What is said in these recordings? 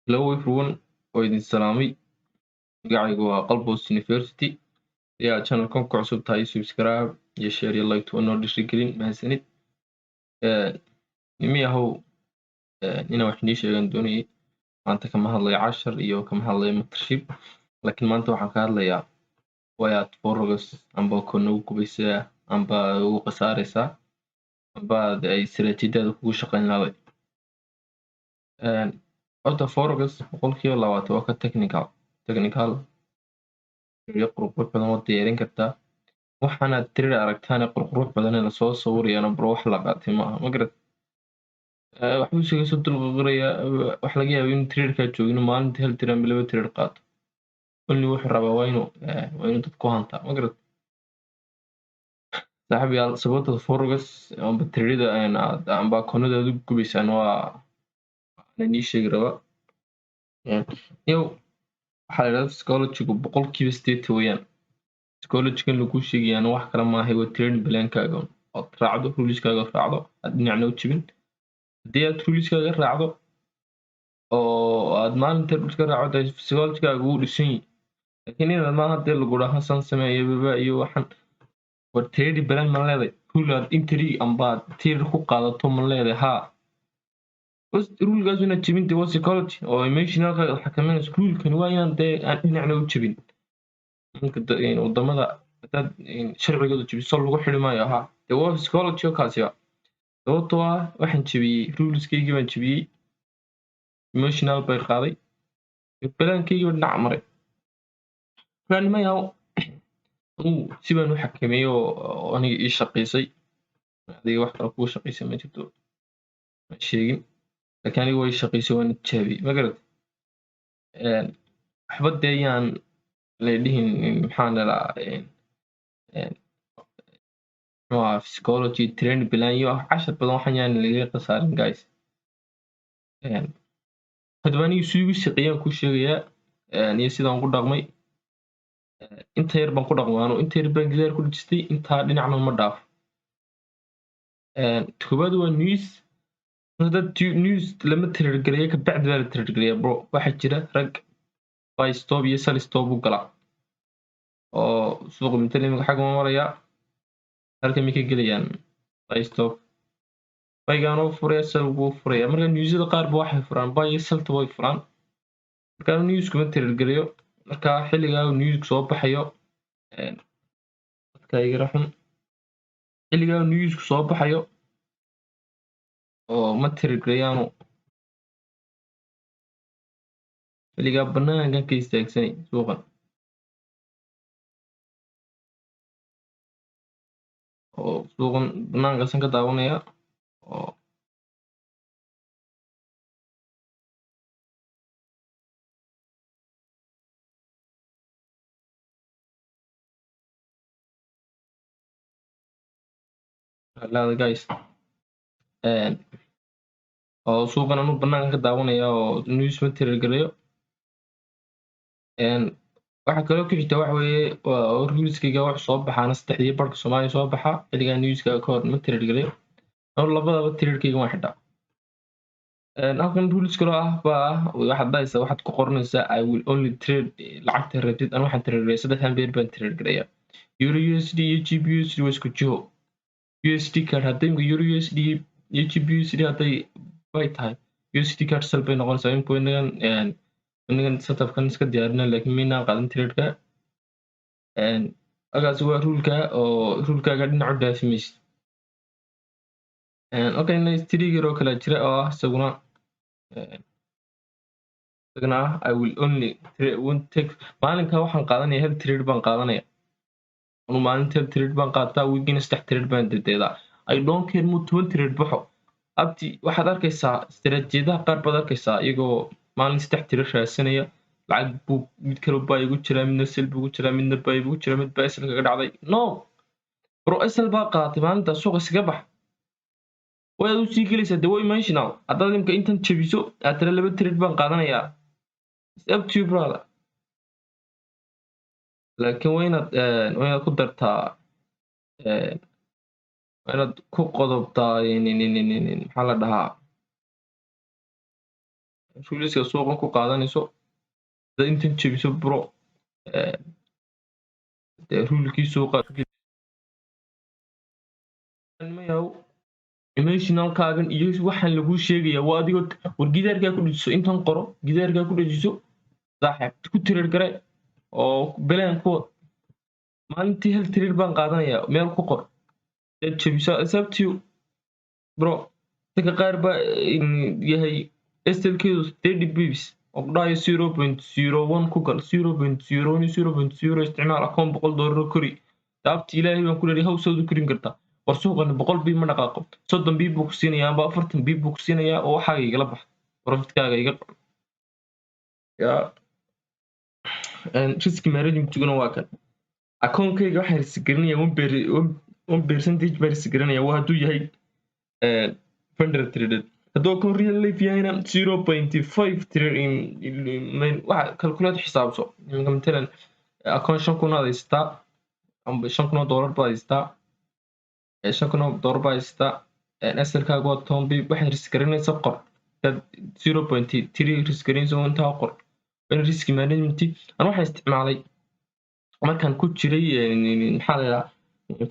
Hello everyone, waa idin salaamay. Magacaygu waa Qalbos University. Haddii aad channelkan ku cusub tahay, subscribe iyo share iyo like waa noo dhiirigelin. Mahadsanid. Nimiyahow, inaan wax inii sheegan doonayay. Maanta kama hadlayo cashar iyo kama hadlayo mentorship, laakiin maanta waxaan ka hadlayaa wayaad forex amba koona ugu gubaysaa amba ugu khasaaraysaa amba aad ay istiraatiijiyadaada kugu shaqayn lahayd. Horta forex 20% waa ka technical. Technical iyo qurqurux badan waad diyaarin kartaa. Waxaanaad trade aragtaan qurqurux badan ee lasoo sawirayana, bro, wax la qaatay maaha, ma garat? Waxbuu isaga soo dulqaqrayaa. Wax laga yaabo inuu tradekaa joogin maalintii hal trade amba laba trade qaato. Only wuxuu rabaa waa inuu dad ku hantaa, ma garat? Saaxiibayaal, sababta forex amba tradeda aad amba akoonada aad u gubaysaan waa inii sheegi rabaa. Yow, waxaa la yidhahdaa psychologygu 80% weeyaan. Psychologygan laguu sheegayaana wax kale maaha, waa trading plankaaga ood raacdo, ruleskaaga raacdo, aad dhinacna u jebin. Haddii aad ruleskaaga raacdo oo aad maalinta ruleska raacdo, dee psychologygaaga wuu dhisan yahay. Laakiin inaad maaha hadii lagu dhaho san sameeyo baba iyo waxan, war trading plan ma leedahay? Rule aad entry amba aad trade ku qaadato ma leedahay? Haa, bas rulekaas inaad jebin dee waa psychology oo emotionalkaaga aad xakameynayso. Rulekani waa inaan dee aan dhinacna u jebin. Marka wadamada hadaad sharcigooda jebiso lagu xidhi maayo. Haa, dee waa psychology oo kaasiba, sababtoo ah waxaan jebiyey ruleskaygii baan jebiyey, emotional bay qaaday, plankaygii baa dhinac maray. Marka nimayahow, anugu si baan u xakameeyey oo aniga ii shaqaysay. Adiga wax kale kuu shaqaysay ma jirto, ma sheegin, laakiin aniga way shaqaysay, waana tijaabiyey, ma garat? Waxba dee yaan la dhihin maxaan dhalaa, muxuu ahaa, psychology, training plan iyo cashar badan waxaan yaan lagaga khasaarin, guys. Haddaba aniga si igu shaqeeyaan kuu sheegayaa iyo sidaan ku dhaqmay. Inta yar baan ku dhaqmay anu, inta yar baan gidaar ku dhejistay, intaa dhinacna ma dhaafo. Koowaad waa news. Dad news lama trade gareeyo, kabacdi baa la trade gareeya, bro. Waxaa jira rag buy stop iyo sell stop u gala oo suuqa matal imika xagga ma maraya, halka mi ka gelayaan buy stop, buygaan oo furaya, sell buu furaya. Marka newsyada qaar ba waxay furaan buy iyo sellta way furaan. Marka news kuma trade gareeyo. Marka xilligaa news soo baxayo, dadka igara xun, xilligaa newsku soo baxayo oo ma trade gareeyaanu, xilligaa banaankan ka istaagsanay suuqan oo suuqan banaankaasaan ka daawanaya oo laada, guys, oo suuqan anu banaanka ka daawanaya oo news ma trade gareeyo. Waxa kaloo ku xigta waxa weeye waa ruleskayga. Wax soo baxaana 3:30 Soomaaliya soo baxa. Xilligaa newska ka hor ma trade gareeyo anu, labadaba tradekayga waan xidhaa. Halkan rules kaloo ah baa ah, waxaad dhahaysaa, waxaad ku qoranaysaa "I will only trade" lacagta rabtid. Anu waxaan trade gareeya saddexdan pair baan trade gareeya: euro USD iyo GBP USD waa isku jiho. USD CAD hadday imika euro USD iyo GBP USD hadday bay tahay, USD CAD sell bay noqonaysaa. Imika inagan setupkan iska diyaarina, laakiin maynaan qaadan tradeka. Halkaasi waa ruleka oo rulekaaga dhinac u dhaafi maysid. Okay, nice. Trigger oo kale jira oo ah isaguna ah "I will only won't take". Maalinka waxaan qaadanaya hal trade baan qaadanaya anu. Maalinta hal trade baan qaataa, weekina saddex trade baan dedeedaa. I don't care muu 10 trade baxo. Abti, waxaad arkaysaa istaraatiijiyadaha qaar baad arkaysaa iyagoo maalin saddex trade raadsanaya lacag buu, mid kale baa igu jiraa, midna sell buu ku jiraa, midna buy buu ku jiraa, mid baa SL kaga dhacday. No bro, SL baa qaadatay maalinta, suuqa iskaga bax. Waad u sii gelaysaa de, waa emotional. Haddaad imka intan jabiso aad tira laba trade baan qaadanayaa, it's up to you, brother, laakiin waa inaad ku dartaa, waa inaad ku qodobtaa, maxaa la dhahaa, Ruleska suuqan ku qaadanayso dad intan jebiso, bro, dee rulekii suuqa mayaw emotionalkaagan iyo waxaan laguu sheegaya waa adigoo war gidaarkaa ku dhejiso. Intan qoro, gidaarkaa ku dhejiso, saaxiib, ku trade gare oo belaan ku wad. Maalintii hal trade baan qaadanayaa, meel ku qor. Dad jebiso, it's up to you, bro. Dadka qaar baa yahay SLkeedu 30 pips oo ku dhahayo 0.01 ku gal, 0.01, 0.0 isticmaal, akoon $100 kori. Daabti Ilaahay baan ku leeyahay, hawsoodu korin kartaa. War suuqani 100 pip ma dhaqaaqo, 30 pip buu ku siinayaa amba 40 pip buu ku siinayaa oo waxaaga igala bax, profitkaaga iga yaa. Risk managementiguna waa kan. Akoonkayga waxaan risk gelinaya 1% baan risk gelinaya, waa hadduu yahay funded trader. Hadduu akoon real life yahayna, 0.5 trade. Waxa calculate xisaabso. Iminka matalan akoon 5,000 aad haysataa amba $5,000 baad haysataa, $5,000 baad haysataa, SLkaaga waa 10 pip. Waxaad risk garinaysa qor. Hadaad 0.3 risk garinaysa, intaa qor. In risk management an waxaan isticmaalay markaan ku jiray, maxaa la yidhaha,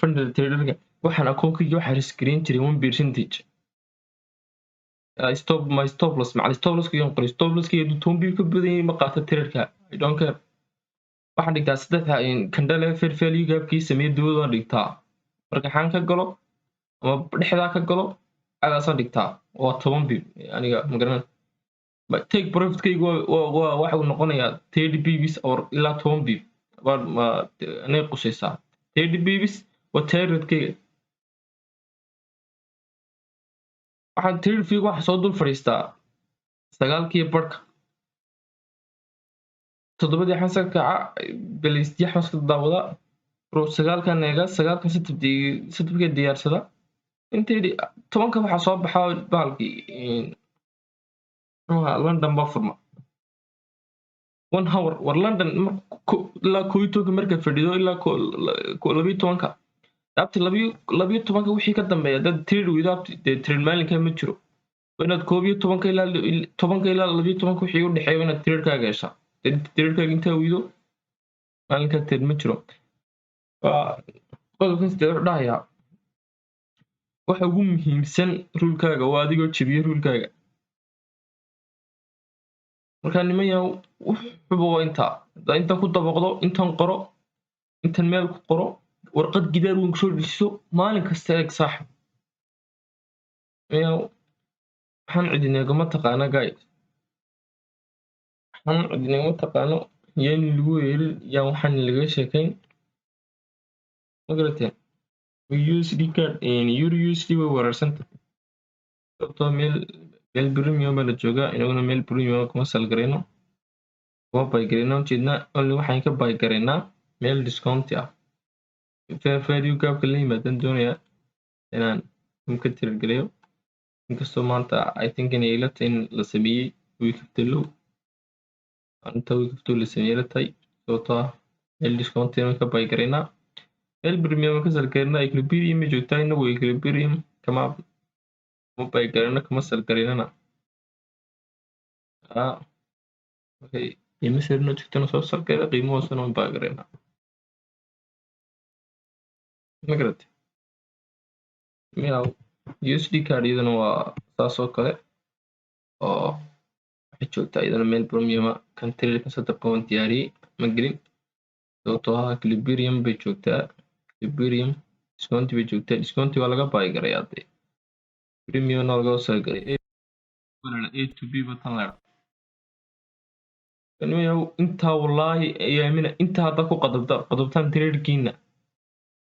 funded traderka, waxaan akoonkayga waxaan risk garin jiray 1%. Stop, my stop loss, macal stop loss kaygan qoray. Stop loss kayga hadduu 10 pip ka badan yahay, ma qaato tradeka. I don't care. Waxaan dhigtaa saddexda candle fair value gapkii sameeye dibadaan dhigtaa. Marka xaan ka galo ama dhexdaa ka galo, agaasaan dhigtaa, waa 10 pip. Aniga magaran take profitkaygu waa waxa uu noqonayaa 30 pips or ilaa 10 pip anay qusaysaa. 30 pips waa targetkayga. Waxaan trade fee waxa soo dul fadhiistaa sagaalkii barhka, toddobadii xasan kaca belistiya xaska daawada, bro. Sagaalkan eega, sagaalkan setupkii diyaarsada. Inteydii 10-ka waxaa soo baxa bahalkii, muxuu ahaa, London baa furma one hour. War London ilaa 11-ka marka fadhido, ilaa 12-ka abti, 12-ka wixii ka dambeeya dad trade weydo, abti, dee trade maalinkaa ma jiro. Waa inaad 11-ka ilaa 10-ka ilaa 12-ka wixii u dhexeeya waa inaad tradekaaga heshaa. Dee tradekaaga intaa weydo, maalinkaa trade ma jiro. Waa qodobkan sideed. Wuxuu dhahayaa waxa ugu muhiimsan rulekaaga waa adigoo jebiye rulekaaga. Marka niman yahow, wuxuba waa intaa. Haddaa intan ku dabaqdo, intan qoro, intan meel ku qoro, warqad gidaar weyn kusoo dejiso, maalin kasta eeg, saaxib. Niman yahow, waxaan cidinagama taqaana, guys, waxaan cidinagama taqaano. Yaan lagu weerin, yaan waxaan laga sheekayn. Ma garateen? USD CAD, Euro USD way wareersanta, sababtoo meel premium baa la joogaa. Inaguna meel premium kuma sell garayno, kuma buy garayno. Ujeednaa only waxaan ka buy garaynaa meel discount ah. Fair value gapka la yimaadan doonayaa inaan ka trade garayo, inkastoo maanta I think inay ila tahay in la sameeyey week of the low. Inta week of the low la sameeyey la tahay, sababtoo ah meel discount inaan ka buy garaynaa, meel premium ka sell garaynaa. Equilibrium ma joogtaa. Inagu equilibrium kama buy garayno, kama sell garaynana. Okay, qiimo sarena joogtana soo sell gara, qiimo hoosena waan buy garaynaa. Ma garatay? Miyaw USD CAD iyadana waa saas oo kale oo waxay joogtaa iyadana meel premium. Kan traderka setupka waan diyaariyey, ma gelin, sababtoo ah equilibrium bay joogtaa, equilibrium discount bay joogtaa. Discount waa laga buy garayaa, dee premium waa laga soo garay. A to B batan la nimayow. Intaa wallaahi yaamina, intaa haddaa ku qadabta qadabtaan traderkiina,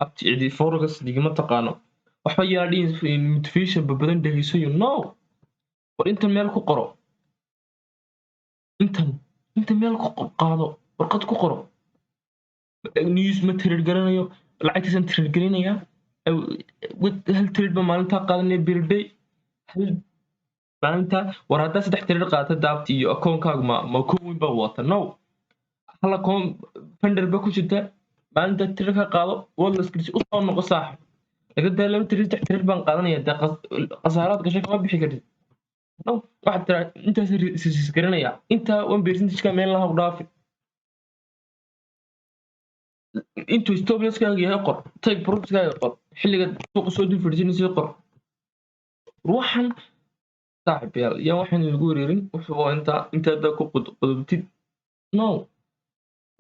abti, cidi forex digama taqaano. Waxba yaa dhihin motivation ba badan dhegeysayo. No, war intan meel ku qoro, intan meel ku qaado, warqad ku qoro. News ma trade garanayo, lacagtiisan trade garanayaa. Hal trade ba maalintaa qaadanaya per day, hal maalintaa. War haddaa saddex trade qaata, daabti iyo akoonkaagu ma akoon weyn baa wata? No, hal akoon funded ba ku jirta. Maalinta trade ka qaado, waad la iskarsi usoo noqo, saaxib. Laga daa laba trade, saddex trade baan qaadanaya, dee khasaaraad gashay kama bixi kartid. No, waxaad tiraa intaas risk garanaya, intaa one percentage-ka meel laha u dhaafin. Intuu stop loss-kaaga yahay qor, take profit-kaaga qor, xilliga suuqa soo dul fadhiisanaysa qor. Waxan saaxiibayaal, yaa waxaan lagu wareerin. Wuxuu waa intaa inta haddaa ku qodobtid. No,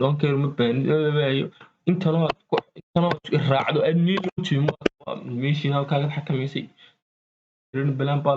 don't care, ma baahin intanoo aad ku intanoo aad raacdo aad meel u timi. Meeshii halkaaga xakamaysay, trading plan baa.